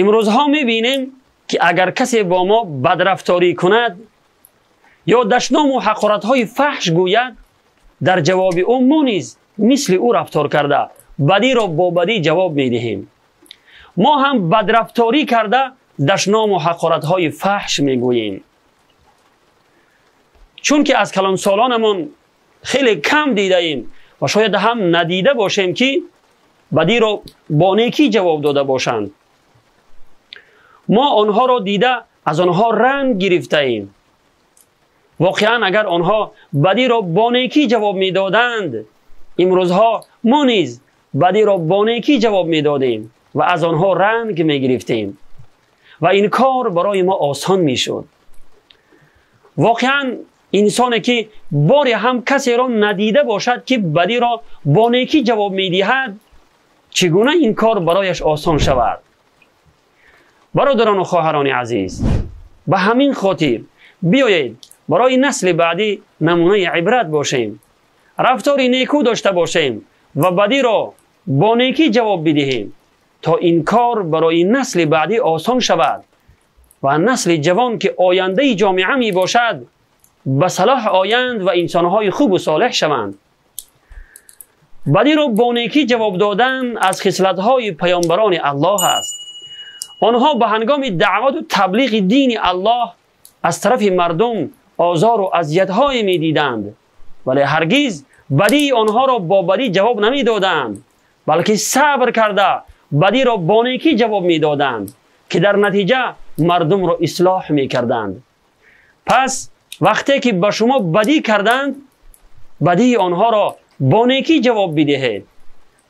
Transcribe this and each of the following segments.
Имрӯзҳо мебинем ки агар касе бо мо бадрафторӣ кунад ё дашному ҳақоратҳои фаҳш гӯяд, дар ҷавоби ӯ мо низ мисли ӯ рафтор карда бадиро бо бадӣ ҷавоб медиҳем. Мо ҳам бадрафторӣ карда дашному ҳақоратҳои фаҳш мегӯем. Чунки аз калонсолонамон хеле кам дидаем ва шояд ҳам надида бошем, ки бадиро бо некӣ ҷавоб дода бошанд. Мо онҳоро дида аз онҳо ранг гирифтаем. Воқеан агар онҳо бадиро бо некӣ ҷавоб медоданд, имрӯзҳо мо низ бадиро бо некӣ ҷавоб медодем ва аз онҳо ранг мегирифтем ва ин кор барои мо осон мешуд. Воқеан инсоне ки боре ҳам касеро надида бошад, ки бадиро бо некӣ ҷавоб медиҳад, чӣ гуна ин кор барояш осон шавад? Бародарону хоҳарони азиз, ба ҳамин хотир биёед барои насли баъдӣ намунаи ибрат бошем, рафтори некӯ дошта бошем ва бадиро бо некӣ ҷавоб бидиҳем, то ин кор барои насли баъдӣ осон шавад ва насли ҷавон, ки ояндаи ҷомеа мебошад, ба салоҳ оянд ва инсонҳои хубу солеҳ шаванд. Бадиро бо некӣ ҷавоб додан аз хислатҳои паёмбарони Аллоҳ аст. Онҳо ба ҳангоми даъвату таблиғи дини Аллоҳ аз тарафи мардум озору азиятҳое медиданд, вале ҳаргиз бадии онҳоро бо бадӣ ҷавоб намедоданд, балки сабр карда бадиро бо некӣ ҷавоб медоданд, ки дар натиҷа мардумро ислоҳ мекарданд. Пас вақте ки ба шумо бадӣ карданд, бадии онҳоро бо некӣ ҷавоб бидиҳед,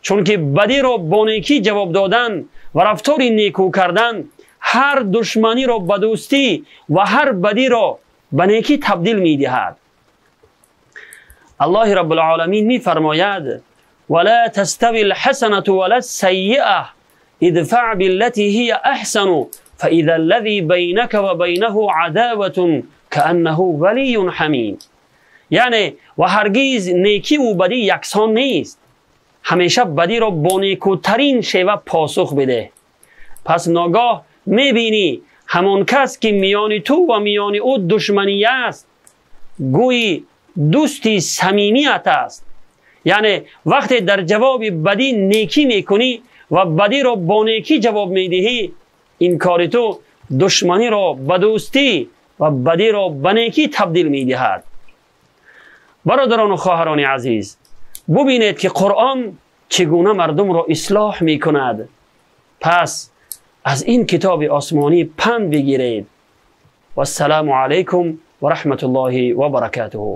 чунки бадиро бо некӣ ҷавоб додан ва рафтори некӯ кардан ҳар душманиро ба дӯстӣ ва ҳар бадиро ба некӣ табдил медиҳад. Аллоҳи Раббулъоламин мефармояд: ولا تستوي الحسنة ولا السيئة ادفع بالتي هي أحسن فإذا الذي بينك وبينه عداوة كأنه ولي حميم. Яъне ва ҳаргиз некиву бадӣ яксон нест. Ҳамеша бадиро бо некӯтарин шева посух бидеҳ. Пас ногоҳ мебинӣ ҳамон кас, ки миёни ту ва миёни ӯ душманӣ аст, гӯйи дӯсти самимият аст. Яъне вақте дар ҷавоби бадӣ некӣ мекунӣ ва бадиро бо некӣ ҷавоб медиҳӣ, ин кори ту душманиро ба дӯстӣ ва бадиро ба некӣ табдил медиҳад. Бародарону хоҳарони азиз, бубинед, ки Қуръон чӣ гуна мардумро ислоҳ мекунад. Пас аз ин китоби осмонӣ панд бигиред. Вассалому алайкум ва раҳматуллоҳи ва баракатуҳу.